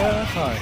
Ekhai ekhai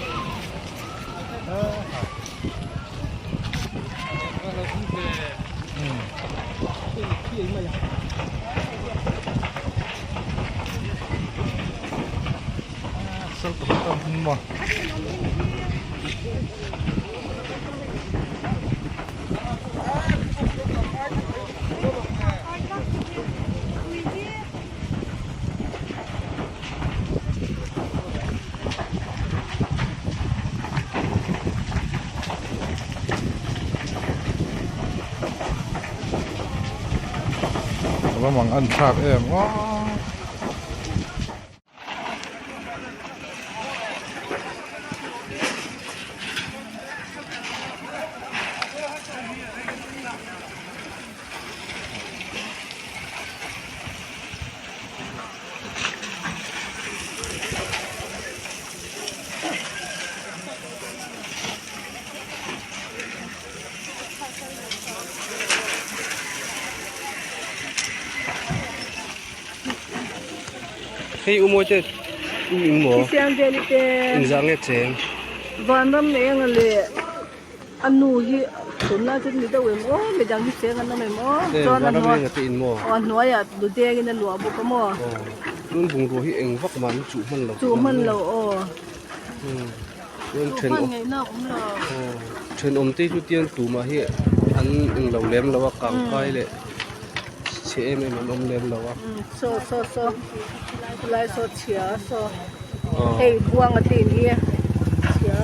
Ava mang an thlak em aw. Hei u mawi te u in maw? Siam veli te. Engzah nge cheng? Vanram leh enga leh a nu hi tunlai chu ni deuh em aw midang hi cheng an awm em aw chuan a hnuai te in maw aw a hnuaiah dudeng in a luah bawk a maw chuan bungrua hi eng vak mah an chuh hman lo chuh hman lo aw chuan then awm thenawm te chu tiang tumah hi an eng lo lem lo a kang kai leh chhe em em an awm lem lo a saw saw saw khulai saw chhia saw hei buanga te in hi chhia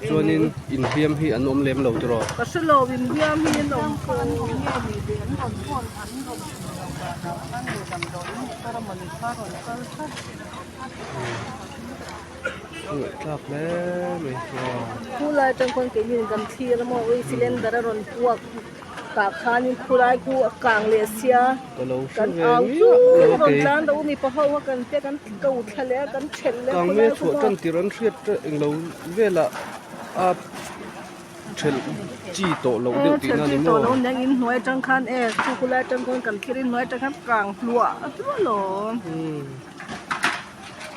chuanin inhliam hi an awm lem lo tiraw ka hre lo inhliam hi an awm tlak hle mai khulai atang khawn keini kan thlir a maw ui cylinder a rawn puak tah khanin khulai khu a kang leh sia kan au chu rawn tlan lo mipa ho kha kan tia kan ko thla leh a kan thelh leh kang me chhuah tan tir an hriat englo velah a thelh chi tawh loh deuh tihna a ni maw tawh loh nia in hnuai atang khan e chu khulai atang khawn kan thlir in hnuai atang khan kang hluah hluah alawm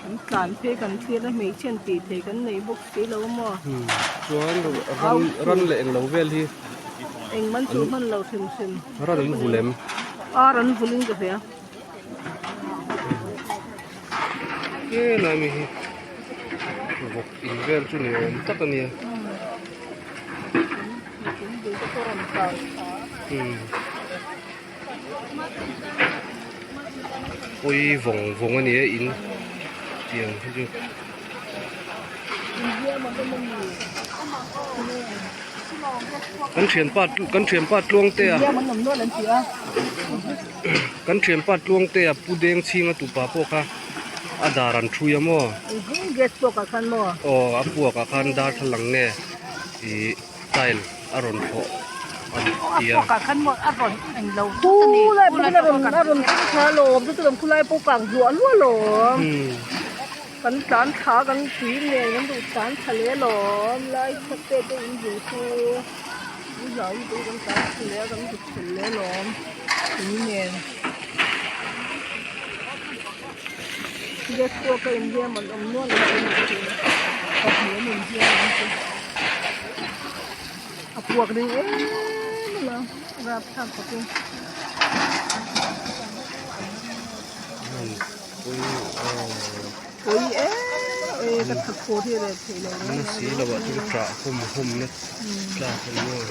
Kan tlan phei kan thlir a hmeichhe an tih theih kan nei bawk si lo maw? Chuan ran ran leh englo vel hi Eng man chu hman lo hrim hrim. Ran an vul em? A ran vul in ka hria. He lai mi hi vawk in vel chu ni awm tak a nia. Pawi vawng vawng a ni a in tiang hi chu. Kan thianpa kan thianpa Tluangtea kan thianpa Tluangtea Pu Dengchhinga tupa pawh kha a dar an thui a maw aw a puak ah khan darthlalang nge ih. Tile a rawn thawh a ni ti a. Khulai pawhin a rawn a rawn kal thla alawm chu chuan khulai pawh kang hluah hluah alawm kan tlan thla kan tui nen kan duh tlan thla leh alawm lai khat te te in bul chu in hlau lutuk kan tlan thla leh a kan duh thelh leh alawm tui nen gas pawh ka inhliam an awm nual a ni pahnih an inhliam ang chu. A puak ding em em a rapthlak takin. Pui em em ka thak khur hi reh theih lo na si lo ah chuan ṭah hawm hawm na tlak a ni maw.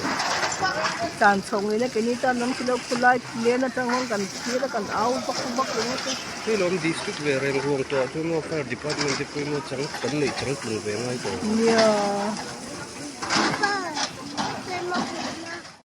Tan chho ngei na keini tan lam chu lo khulai len atang hian kan thlir a kan au vak vak ringawt a. Hei lawm district ve reng ruang tawh ah chuan maw fire department te pawhin maw chang kan neih changtlung ve ngai tawh. Nia.